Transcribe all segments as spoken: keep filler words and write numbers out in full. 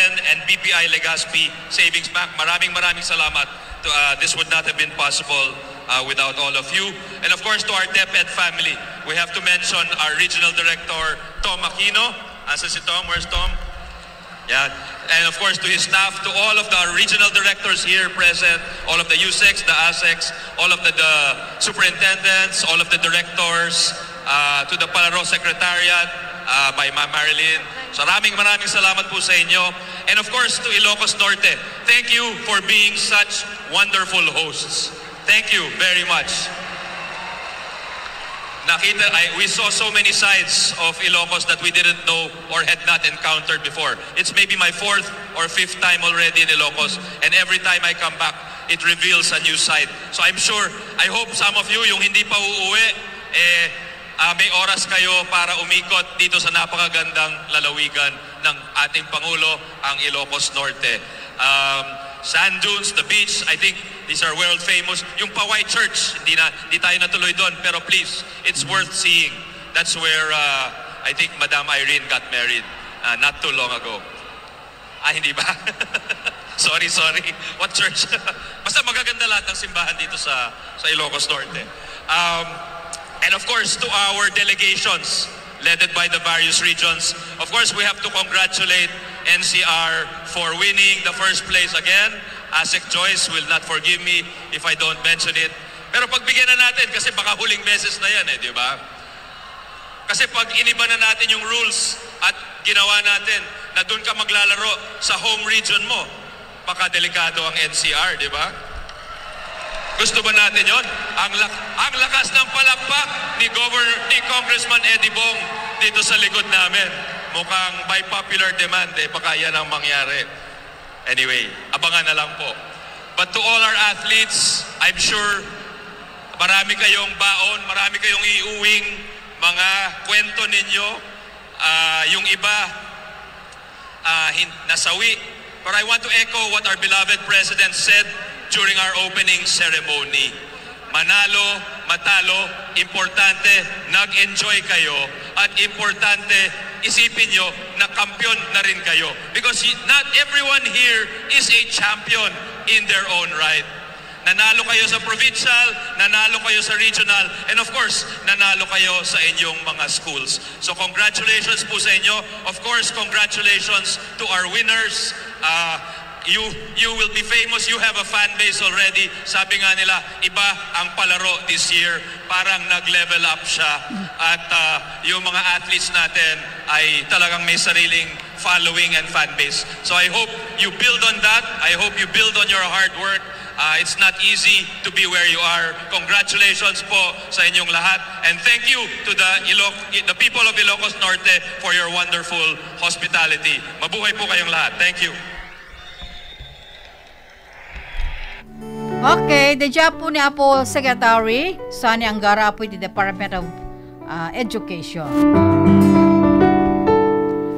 and B P I Legazpi Savings Bank. Maraming, maraming salamat. To, uh, this would not have been possible, uh, without all of you. And of course, to our DepEd family, we have to mention our Regional Director, Tom Aquino. Asa si Tom? Where's Tom? Yeah. And of course, to his staff, to all of the regional directors here present, all of the USECs, the ASECs, all of the, the superintendents, all of the directors, uh, to the Palaro Secretariat, uh, by Ma'am Marilyn. So, maraming, maraming salamat po sa inyo. And of course, to Ilocos Norte, thank you for being such wonderful hosts. Thank you very much. Nakita, I, we saw so many sides of Ilocos that we didn't know or had not encountered before. It's maybe my fourth or fifth time already in Ilocos, and every time I come back, it reveals a new side. So I'm sure, I hope some of you, yung hindi pa uuwi, eh, ah, may oras kayo para umikot dito sa napakagandang lalawigan ng ating Pangulo, ang Ilocos Norte. Um, sand dunes, the beach, I think these are world famous. Yung Paway Church, hindi na, hindi tayo natuloy doon, pero please, it's worth seeing. That's where, uh, I think Madam Irene got married, uh, not too long ago. Ah, hindi ba? Sorry, sorry. What church? Basta magaganda lahat ng simbahan dito sa, sa Ilocos Norte. Um, and of course, to our delegations, led by the various regions, of course, we have to congratulate N C R for winning the first place again. ASEC Joyce will not forgive me if I don't mention it. Pero pagbigyan na natin kasi baka huling beses na yan eh, di ba? Kasi pag iniba na natin yung rules at ginawa natin na doon ka maglalaro sa home region mo, baka delikado ang N C R, di ba? Gusto ba natin yon? Ang, lak- ang lakas ng palakpak ni Governor, ni Congressman Eddie Bong dito sa likod namin. Mukhang by popular demand, eh, baka yan ang mangyari. Anyway, abangan na lang po. But to all our athletes, I'm sure marami kayong baon, marami kayong iuwing mga kwento ninyo. Ah, yung iba, ah, hin- nasawi. But I want to echo what our beloved President said during our opening ceremony. Manalo, matalo, importante, nag-enjoy kayo, at importante, isipin nyo na kampiyon na rin kayo. Because y- not everyone here is a champion in their own right. Nanalo kayo sa provincial, nanalo kayo sa regional, and of course, nanalo kayo sa inyong mga schools. So congratulations po sa inyo. Of course, congratulations to our winners. Ah, you you will be famous. You have a fan base already. Sabi nga nila, iba ang palaro this year. Parang nag-level up siya. At ah, yung mga athletes natin ay talagang may sariling following and fan base. So I hope you build on that. I hope you build on your hard work. Uh, it's not easy to be where you are. Congratulations po sa inyong lahat. And thank you to the Iloc- the people of Ilocos Norte for your wonderful hospitality. Mabuhay po kayong lahat. Thank you. Okay, the job po ni Apo Secretary Sonny Angara, Apo, iti Department of ah, Education.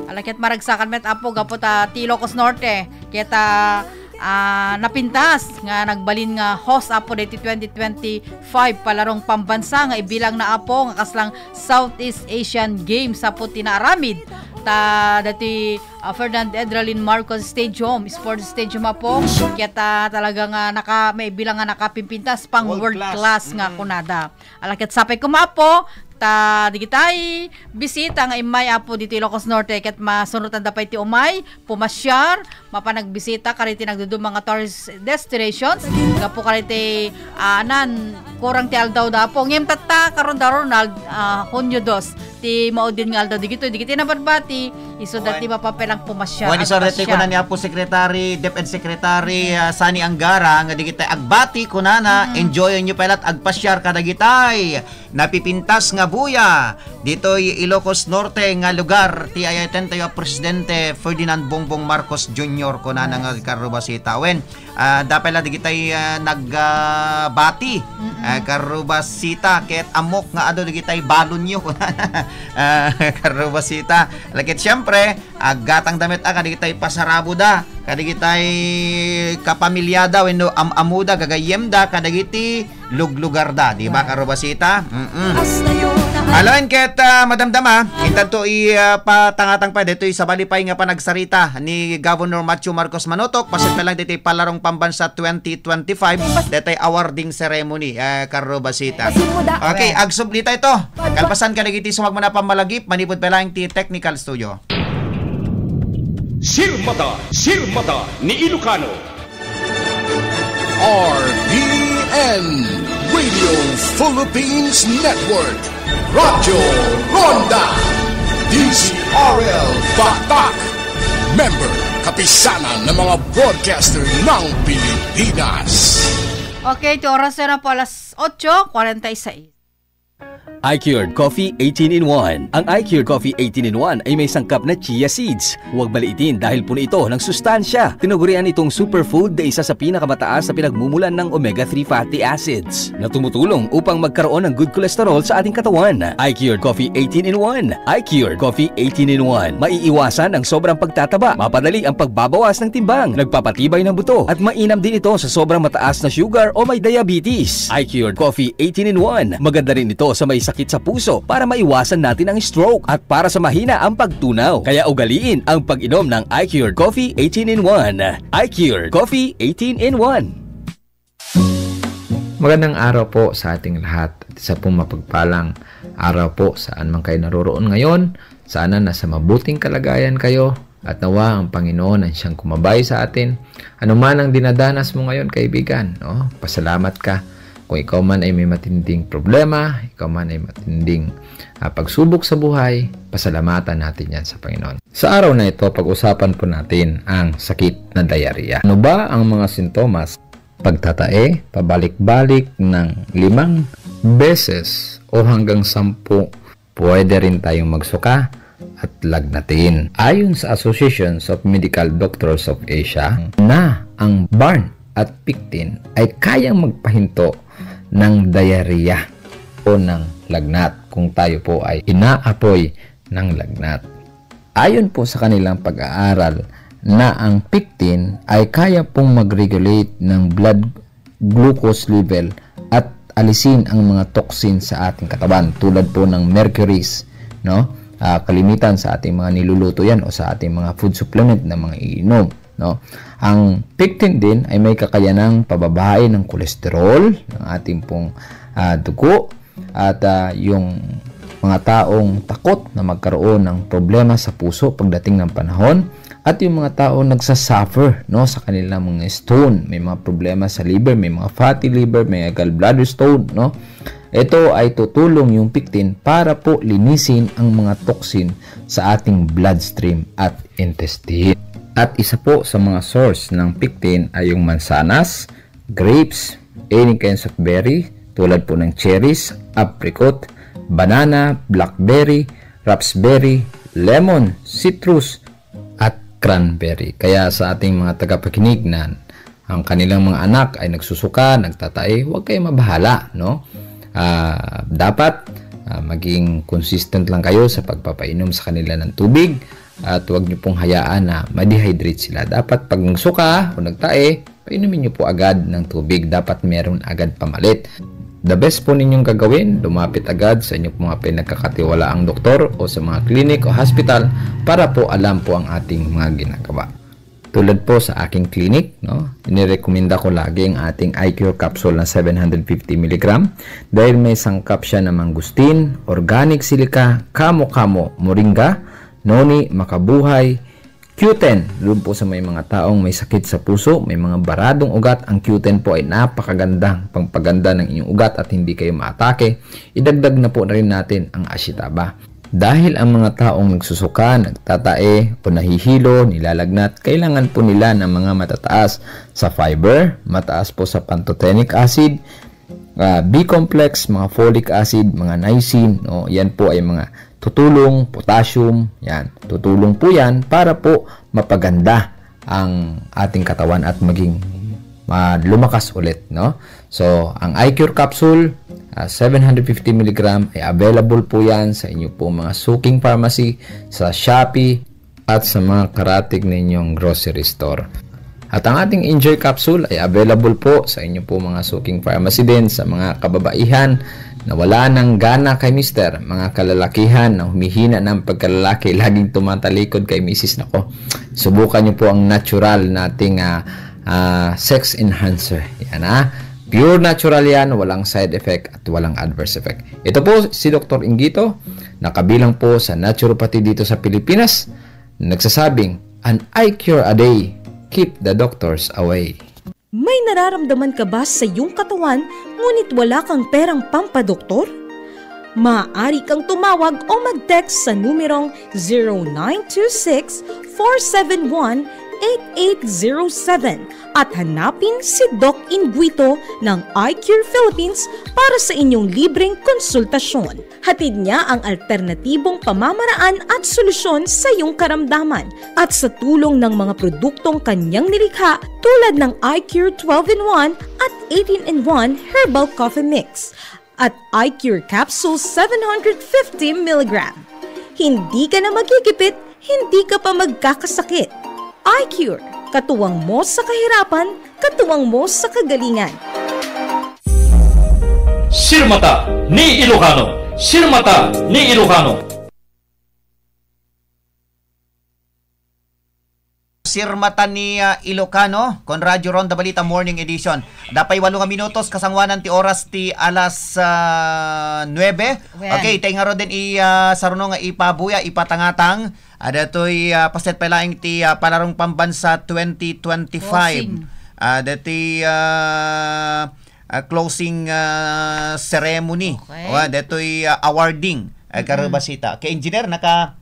Ala ket maragsakan met, Apo, gapu ta ti Ilocos Norte ket, ah, ah, napintas nga nagbalin nga host, Apo, daytoy twenty twenty-five Palarong Pambansa nga ibilang na, Apo, nga kaslang Southeast Asian Games, Apo, ti naaramid. Ta daytoy, ah, Ferdinand Edralin Marcos Stadium, Sports Stadium, Apo, ket, ah, talaga nga naka-, maibilang nga nakapimpintas pang world class nga kunada. Ala ket sapay koma, Apo, ta digitay bisita nga immay, Apo, ditoy Ilocos Norte ket masunotan da pay ti umay, pumasyar, mapan agbisita kadagiti nagduduma nga tourist destinations. Gapu kadagiti, ah, nan, kurang ti aldaw da, Apo. Ngem tatta, karon da, Ronald, ah, Hunyo dos, ti maudin nga aldaw. Digitoy, digiti nabati, isu dati mapapelang pumasyar, agpasyar. Wen, isu dati kuna ni Apo Secretary, DepEd Secretary, ah, Sonny Angara, nga digitay agbati, kunana, enjoyonyo pay la't agpasyar kadagitay napipintas nga buya ditoy Ilocos Norte nga lugar ti ayatentayo a Presidente Ferdinand Bongbong Marcos Junior, kunana nga karrubasita. Wen, ah, adda pay la digitay, ah, nag, ah, bati, ah, karrubasita, ket ammok nga adu digitay balonyo, kunana, ah, karrubasita. Ala ket, siyempre, aggatangda met a kadagitay pasaraboda, kadagitay kapamilyada wenno am-amoda, gagayyemda kadagiti luglugarda, di ba, karrubasita? Mm-mm. Alaen ket, ah, madamdama, intanto i, ah, patangatang pay ditoy sabali pay nga panagsarita ni Governor Matthew Marcos Manotok, paset na lang ditoy Palarong Pambansa twenty twenty-five, ditoy awarding ceremony, ah, Carlo Basita. Kasi mo da, Okay, we. Agsubli tayo to. Kalpasan ka dagiti sumagmamano a pammalagip, manipud pa lang ti technical studio. Sirmata, Sirmata ni Ilocano. R P N, Radio Philippines Network, Radyo Ronda, D Z R L Batak, member, kapisanan ng mga broadcaster ng Pilipinas. Okay, ti oras na po alas otso cuarenta y seis. iCured Coffee eighteen in one. Ang iCured Coffee eighteen in one ay may sangkap na chia seeds. Huwag baliitin dahil puno ito ng sustansya. Tinagurian itong superfood na isa sa pinakamataas na pinagmumulan ng omega three fatty acids na tumutulong upang magkaroon ng good cholesterol sa ating katawan. iCured Coffee eighteen in one. iCured Coffee eighteen in one. Maiiwasan ang sobrang pagtataba, mapadali ang pagbabawas ng timbang, nagpapatibay ng buto, at mainam din ito sa sobrang mataas na sugar o may diabetes. iCured Coffee eighteen in one. Maganda rin ito sa may sakit sa puso para maiwasan natin ang stroke at para sa mahina ang pagtunaw. Kaya ugaliin ang pag-inom ng iCured Coffee eighteen in one. iCured Coffee eighteen in one. Magandang araw po sa ating lahat. At isa pong mapagpalang araw po saan man kayo naroroon ngayon. Sana nasa mabuting kalagayan kayo. At nawa ang Panginoon ang siyang kumabay sa atin. Ano man ang dinadanas mo ngayon, kaibigan, no? Pasalamat ka. Kung ikaw man ay may matinding problema, ikaw man ay matinding, ah, pagsubok sa buhay, pasalamatan natin yan sa Panginoon. Sa araw na ito, pag-usapan po natin ang sakit na diarrhea. Ano ba ang mga sintomas? Pagtatae, pabalik-balik ng limang beses o hanggang sampu. Pwede rin tayong magsuka at lagnatin. Ayon sa Associations of Medical Doctors of Asia, na ang burn at pectin ay kayang magpahinto ng diarrhea o ng lagnat kung tayo po ay inaapoy ng lagnat. Ayon po sa kanilang pag-aaral na ang pectin ay kaya pong mag-regulate ng blood glucose level at alisin ang mga toxin sa ating katawan tulad po ng mercuries, no? Ah, kalimitan sa ating mga niluluto yan o sa ating mga food supplement na mga iinom, no? Ang pectin din ay may kakayanang pababain ng kolesterol ng ating pong, ah, dugo at, ah, yung mga taong takot na magkaroon ng problema sa puso pagdating ng panahon at yung mga taong nagsasuffer, no, sa kanilang mga stone, may mga problema sa liver, may mga fatty liver, may gallbladder stone, no? Ito ay tutulong yung pectin para po linisin ang mga toxin sa ating bloodstream at intestine. At isa po sa mga source ng pectin ay yung mansanas, grapes, any kinds of berry, tulad po ng cherries, apricot, banana, blackberry, raspberry, lemon, citrus, at cranberry. Kaya sa ating mga tagapakinig na ang kanilang mga anak ay nagsusuka, nagtatae, huwag kayong mabahala, no? Ah, dapat, ah, maging consistent lang kayo sa pagpapainom sa kanila ng tubig at huwag niyo pong hayaan na ma-dehydrate sila. Dapat pag nagsuka o nagtae, painumin niyo po agad ng tubig. Dapat meron agad pamalit. The best po ninyong gagawin, lumapit agad sa inyo po mga pinagkakatiwalaang doktor o sa mga clinic o hospital para po alam po ang ating mga ginagawa. Tulad po sa aking clinic, no, inirekomenda ko lagi ang ating I Cure capsule na seven hundred fifty milligram dahil may sangkap siya ng mangustin, organic silica, kamo-kamo, moringa, noni, makabuhay, Q ten, doon po sa may mga taong may sakit sa puso, may mga baradong ugat, ang Q ten po ay napakagandang pampaganda ng inyong ugat at hindi kayo maatake. Idagdag na po na rin natin ang ashitaba. Dahil ang mga taong nagsusuka, nagtatae, o nahihilo, nilalagnat, kailangan po nila ng mga matataas sa fiber, mataas po sa pantothenic acid, ah, B-complex, mga folic acid, mga niacin, no? Yan po ay mga tutulong, potassium, yan. Tutulong po yan para po mapaganda ang ating katawan at maging, ah, lumakas ulit, no? So, ang I Cure capsule, ah, seven hundred fifty milligram ay available po yan sa inyo pong mga suking pharmacy, sa Shopee, at sa mga karatig ninyong grocery store. At ang ating Injure Capsule ay available po sa inyo po mga suking pharmacy din sa mga kababaihan na wala nang gana kay mister, mga kalalakihan na humihina ng pagkalalaki, laging tumatalikod kay misis. Nako, subukan niyo po ang natural nating ah, ah, sex enhancer. Yan ah. Pure natural yan, walang side effect at walang adverse effect. Ito po si Doktor Ingito, nakabilang po sa naturopathy dito sa Pilipinas, nagsasabing, "An eye cure a day, keep the doctors away." May nararamdaman ka ba sa iyong katawan ngunit wala kang perang pampadoktor? Maaari kang tumawag o mag-text sa numerong zero nine two six, four seven one, eight eight zero seven at hanapin si Doc Inguito ng Eye Cure Philippines para sa inyong libreng konsultasyon. Hatid niya ang alternatibong pamamaraan at solusyon sa iyong karamdaman at sa tulong ng mga produktong kanyang nilikha tulad ng Eye Cure twelve in one at eighteen in one Herbal Coffee Mix at Eye Cure Capsule seven hundred fifty milligram. Hindi ka na magigipit, hindi ka pa magkakasakit. Eye Cure, katuwang mo sa kahirapan, katuwang mo sa kagalingan. Sirmata ni Ilocano. Sirmata ni Ilocano. Sirmata ni, ah, Ilocano, kon Radyo Ronda Balita Morning Edition. Dapay walo nga minutos, kasanguanan ti oras ti alas, ah, nuebe. Wen. Okay, tay ngaruden i, ah, saruno nga ipabuya, ipatangatang. Adatoy, ah, paset pay laeng ti, ah, Palarong Pambansa twenty twenty-five. Closing. Adatoy, ah, ah, closing, ah, ceremony. Okay. O, ah, datoy, ah, awarding, ah, Mm-mm. Karubasita. Kay engineer, naka,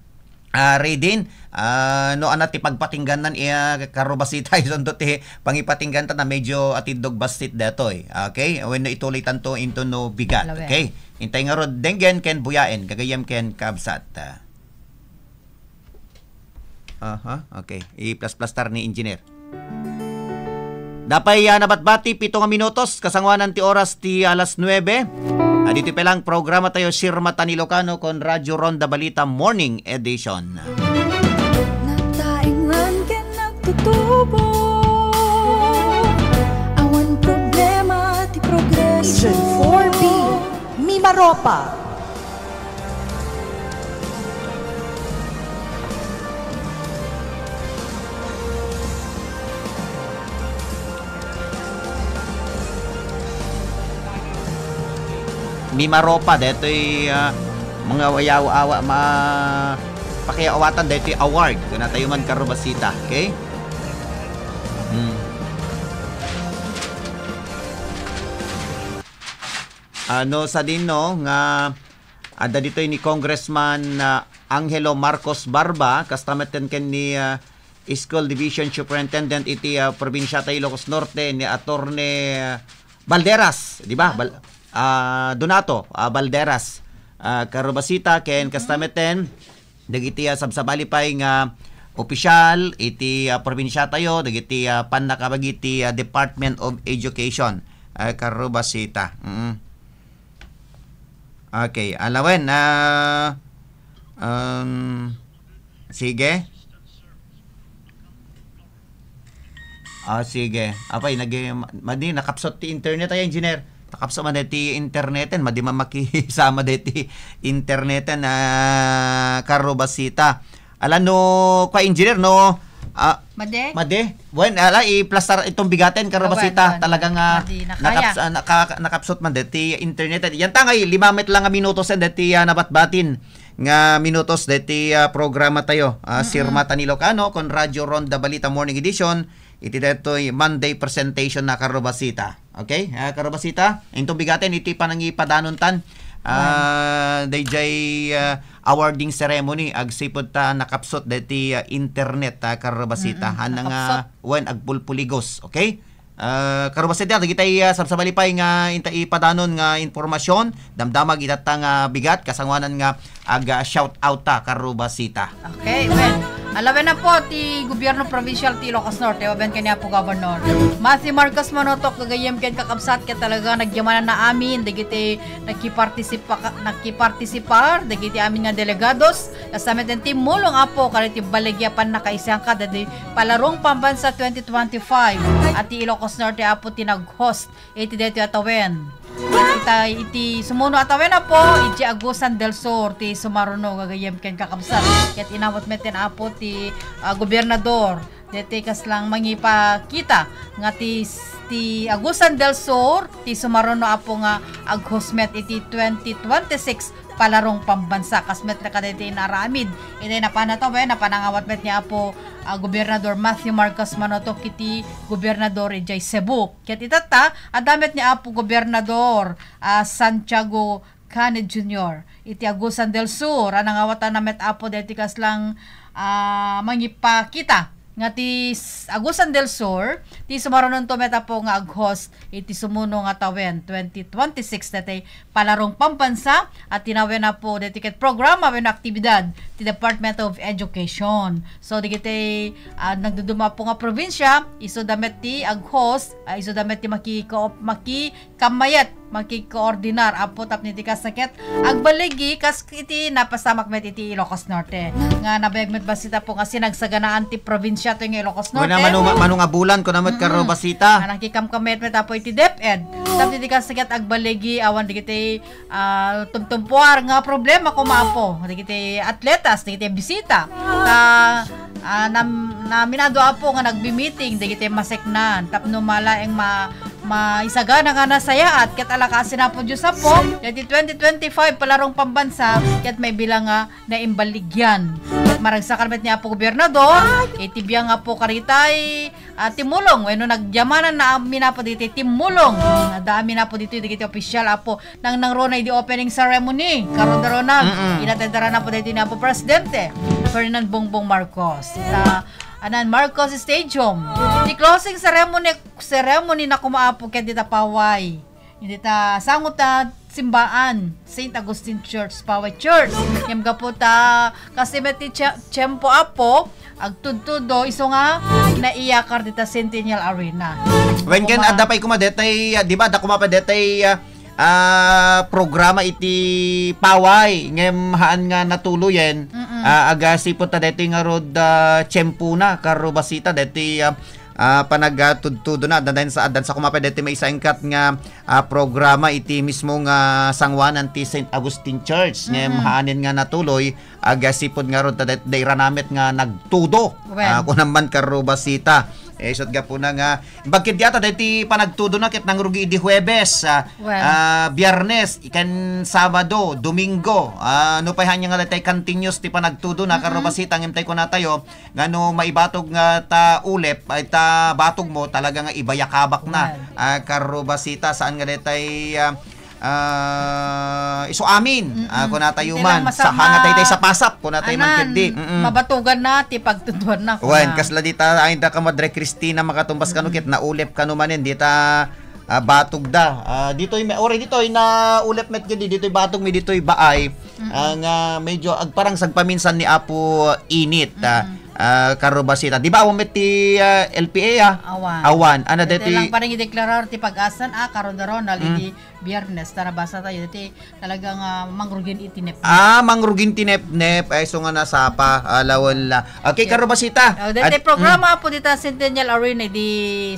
ah, ready, ah, no, anat ti pagpatingganan, iya, Karubasita, isunto ti pangipatinggan ta na medyo atiddog bassit datoy. Okay? Wenno ituloy tanto into no bigat. Alawen. Okay? Intay ngarud, denggen ken buyaen, gagayyem ken kabsat. Aha, okay. I-plus-plastar ni engineer. Dapay, ah, nabatbati, pito nga minutos, kasanguanan ti oras ti alas nuebe. Adito pay lang programa tayo, Sirmata ni Ilocano, kon Radyo Ronda Balita Morning Edition. Nataengan ken nagtutubo. Awan problema ti progreso. Region four B, Mimaropa. Mimaropa, daytoy, ah, mga wayaw-awa, ma-, pakiawatan daytoy award. Kunatayo man, Karubasita, okay? Hmm. Ano sa din, no, nga adda ditoy ni Congressman, ah, Angelo Marcos Barba, kasta met ken ni, ah, School Division Superintendent iti, ah, probinsia ta Ilocos Norte, ni Attorney, ah, Balderas, di ba? Bal-, ah, Donato, ah, Balderas, ah, Karubasita, ken kasta met dagiti, ah, sabsabali pay nga opisyal iti, ah, probinsia tayo, dagiti, ah, pannakabagi ti, ah, Department of Education, ah, Karubasita. Mm. Okay, alawen, ah, um, sige. Ah, sige. Apay, nag-, ma-, madi, nakapsot ti internet ay, engineer. Nakapsot man ti interneten, madi man makisama ti interneten, ah, Karubasita. Ala no, kwa engineer, no? Ah, Made? Made? Wen, ala, iplastar itong bigaten, Karubasita. Awan, awan. Talagang, ah, Madi na kaya. Nakaps-, ah, naka-, nakapsot man ti internet. Yan tangay, lima met lang nga minutos yan, deti, ah, nabatbatin nga minutos, deti, ah, programa tayo. Ah, Mm-mm. Sirmata ni Ilocano, kon Radyo Ronda Balita Morning Edition. Iti daytoy Monday presentation na, Karubasita. Okay? Ah, Karubasita, inton bigaten iti panangipadanontan, ah, dayjay, ah, awarding ceremony, agsipud ta nakapsot daytoy, ah, internet, ah, Karubasita. Mm-mm, haan nga, nakapsot. Wen, agpulpuligos. Okay? Ah, Karubasita, dagitay, ah, sabsabali pay nga inta ipadanon nga impormasyon, damdamag itatta nga bigat, kasanguanan nga aga shout out ta, Karubasita. Okay, well, alawen na po ti gobyerno provincial ti Ilocos Norte, abayan ken ni Apo Governor Matthew Marcos Manotok, gagayem ken kakabsat, ket talaga nagyamanan na amin dagiti nakipartisipa-, nakipartisipar, dagiti amin nga delegados, kasama ti mulong, Apo, kadagiti baligi a pannakaisangka, dagiti Palarong Pambansa twenty twenty-five, a ti Ilocos Norte, Apo, ti nag-host iti daytoy a tawen. Ita iti sumuno a tawen, Apo, iti Agusan del Sur ti sumaruno, gagayem ken kakabsat. Ket inawat met ti Apo ti, ah, gobernador. Deti kaslang mangipakita nga ti, ti Agusan del Sur ti sumaruno, Apo, nga ag-host met iti twenty twenty-six Palarong Pambansa. Kas met la kadaytoy inaaramid. Iti napan a tawen, napan a nangawat met ni Apo, ah, Gobernador Matthew Marcos Manotok iti gobernador idiay Cebu. Ket itatta, adda met ni Apo Gobernador, ah, Santiago Caned Junior iti Agusan del Sur a nangawatna met, Apo, daytoy kaslang, ah, mangipakita nga ti s-, Agusan del Sur ti sumarunonto met, Apo, nga ag-host iti sumuno nga tawen twenty twenty-six daytoy Palarong Pambansa a tinawen, Apo, daytoy ket programa wenno aktibidad ti Department of Education. So, dagiti, ah, nagduduma, Apo, nga probinsya, isuda met ti ag-host, ah, isuda met ti makiko-, makikammayat, makikoordinar, Apo, tapno iti kasta ket agbaligi kas iti napasamak met iti Ilocos Norte. Nga nabayag met bassit, Apo, nga sinagsaganaan ti probinsya toy nga Ilocos Kuna Norte. Mano, mano nga bulan, kuna met Mm-mm. Karubasita. Nga nakikamkammayat met, Apo, iti DepEd. Tapno iti kasta ket agbaligi awan dagiti ah, tumtumpuar nga problema koma, Apo, dagiti atletas, dagiti bisita. Ta, ah, nam-, naminado, Apo, nga nagbi-meeting dagiti maseknan tapno malaeng ma-, maisagana nga nasayaat ket alakasin, Apo Dios, Apo, iti twenty twenty-five Palarong Pambansa ket maibilang nga naimbaligyan. Ket maragsakan met ni Apo Gobernador iti biang, Apo, karitay ah, timmulong wenno nagyamanan na amin, Apo, diti timmulong. Adda amin, Apo, diti dagiti official, Apo, nang nangruna idi opening ceremony. Karon da Ronald, Mm-mm. Inatendaran, Apo, diti ni Apo Presidente Ferdinand Bongbong Marcos. Ita, anan, Marcos Stadium. Ti closing ceremony, ceremony na koma, Apo, ket dita paway. Iti ta sango ta simbaan, Saint Augustine Church, Paway Church. Ngem gapu ta kasi met ti tsia-, tiempo, Apo, agtudtudo, isu nga naiyakar dita Centennial Arena. Wen ken Kuma- adda pay kuma detay, ah, di ba, adda kuma pa detay, ah, ah, programa iti Paway, ngem haan nga natuloyen, Mm-mm. ah, agasipud ta detoy ngarud, ah, tiempo na, Karubasita, detoy, ah, ah, panagtudtudo na, addan sa, addan sa kuma pa deti maisaingkat nga, ah, programa iti mismo nga sangoanan ti Saint Augustine Church, ngem Mm-mm. haanen nga natuloy, agasipud ngarud ta da-, dairana met nga nagtudo. Wen. Ah, kunaman Karubasita. Eh, isut' gapuna nga, bagkit diata deti panagtudo na ket nangrugi idi Huwebes, ah, Wen. ah, Biyernes, iken Sabado, Domingo. Ah, no pay haan nga deti continuous ti panagtudo na, Mm-mm. Karubasita, ngem tay kunatayo, nga no maibatog nga ta ulep, ay ta batog mo, talaga nga ibayakabak na. Yan. Ah, Karubasita, saan nga detay, ah, ah, isu amin. Mm-mm. Ah, kunatayo Hindi man, lang sa masama. Hanga tayo sa pasap, kunatayo man Anan, ketdi. Mm-mm. Mabatugan na, ti pagtuduan na, Wen, kuna. Kasla dita, ay da ka Madre Cristina, makatumbas kano, Mm-mm. Ket naulep kano manen, dita, ah, batog da. Ah, ditoy, may, ore, ditoy, naulep met ketdi, ditoy batog mi, ditoy baay. Mm-mm. Ah, nga medyo agparang sagpaminsan ni Apo Init, ah, Mm-mm. ah, Karubasita. Di ba awan met ti, ah, L P A, ah? Awan. Awan. Ana Dati deti lang parang ideklarar ti pag-asan, ah, karon da Ronald, Mm. Iti Biyernes, ta nabasa tayo, dati talagang, ah, mangrugin iti nepnep. Ah, mangrugin ti nepnep, ay, so nga nasapa, ah, lawen la. Okay, Karubasita. Oh, dati Ad-, programa, mm. Apo, dita Centennial Arena, di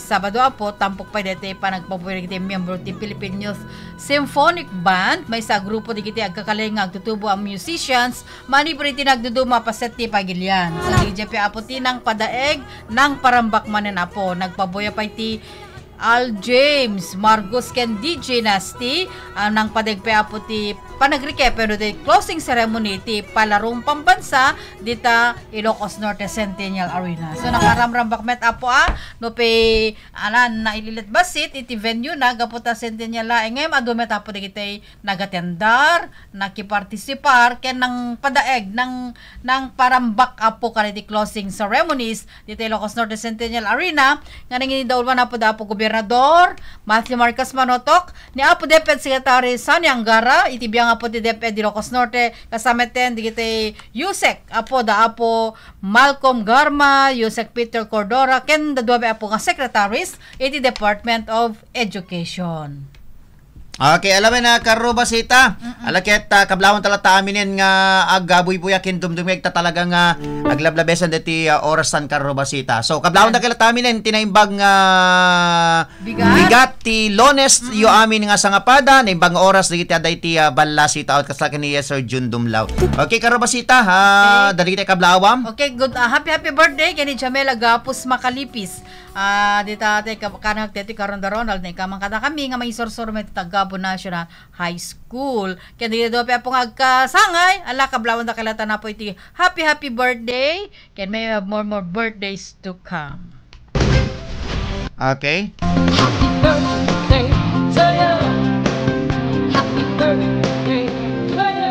Sabado, Apo, tampok pa dati panagpabuhay iti miyembro ti Philippine Youth Symphonic Band, maysa a grupo dagiti agkakalay nga agtutubo a musicians, manipud iti nagduduma a paset ti pagilian. Sa D J P Apo ti nangpadaeg, nangparambak manen Apo. Nagpabuya pay ti Al James, Margos ken D J Nasty, ah, nangpadaeg pay Apo ti panagrikep wenno ti closing ceremony ti Palarong Pambansa dita Ilocos Norte Centennial Arena. So, nakaramrambak met Apo, ah, no pay Anan, naililet bassit iti venue na gapu ta Centennial laeng, ngem adu met Apo dagiti nagatendar, nakipartisipar, ken nangpadaeg, nang, nangparambak Apo kadagiti closing ceremonies dita Ilocos Norte Centennial Arena, nga nangidauluan Apo da Apo Gobernador Gobernador Matthew Marcos Manotok, ni Apo DepEd Secretary Sonny Angara, iti biang Apo ti DepEd Ilocos Norte, kasama ten dagiti USEC, Apo da Apo Malcolm Garma, USEC Peter Cordora, ken da dua Apo nga secretaries iti Department of Education. Okay, alam mo na, Karubasita. Mm-mm. Ala ket, ah, kablawan talaga ta aminen nga agabuybuya ken dumdumngeg ta talaga nga aglablabesan deti, ah, orasan, Karubasita. So, kablawan ta kala ta aminen tinaimbag nga Bigat? Bigat ti Lones, mm-mm, yu amin nga sangapada, naimbag nga oras dagiti adda iti, ah, ballasi taon, kasla ken ni Sir Jun Dumlaw. Okay, Karubasita, ha, okay, dagiti kablawam. Okay, good, ah, happy, happy birthday ken ni Jamel Agapus Makalipis. Ah, dita ti ka-, kanag ti karon da Ronald, ni kamang kada kami nga maisursuro met ti Taggabo National High School. Ken dagiti dua Apo nga agkasangay, ala, kablawan da kala ta napo iti happy, happy birthday. Ken may have more, more birthdays to come. Okay. Happy birthday to you. Happy birthday to you.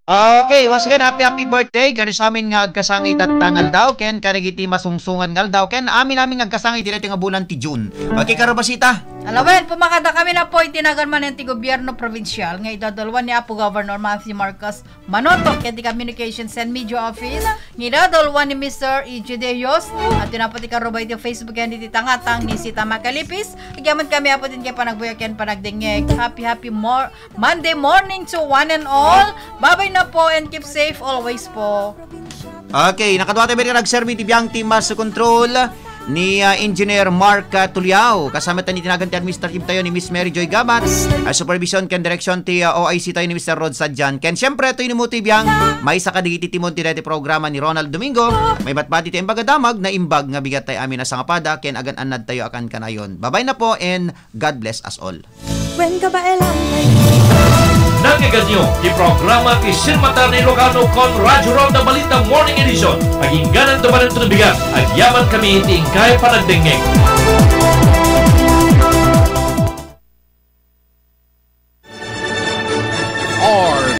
Okay, once again, happy, happy birthday kadi sa amin nga agkasangay tatta nga aldaw, ken kadagiti masungsungan nga aldaw, ken amin-amin nga agkasangay ditoy nga bulan ti June. Okay, Karubasita. Alawen, pumakada kami na po, itinagan man ti gobyerno probinsyal nga idadalwan ni Apo Governor Matthew Marcos Manotok ken ti Communications and Media Office nga idadalwan ni Mister E J Deos. At yun na po ti karubay ti Facebook ken iti tangatang ni Sita Makalipis. Agyaman kami, Apo, din kay panagbuya ken panagdengngeg. Happy, happy mor-, Monday morning to one and all. Babay na po and keep safe always po. Okay, nakadua tayo, nagserbi ti biang ti master control ni, ah, Engineer Mark, ah, Tuliao. Kasama tayo ni tinagan ti administrative tayo ni Miss Mary Joy Gabat. Ah, supervision ken direksyon ti, ah, O I C tayo ni Mister Rod Sadjan. Ken siyempre, ito yung ti biang, may sa kadigiti timon ti dati programa ni Ronald Domingo. May batbati ti imbag a damag, naimbag nga bigat tayo amin a sangapada, ken agan-annad tayo akan kanayon. Babay na po and God bless us all. Wen ka ba, Elang? Nangiganyo ti programa ti Sirmata ni Ilocano kon Radyo Ronda Balita Morning Edition. Agingganan to manen to bigat. Agyaman kami ti inkay panagdengngeg.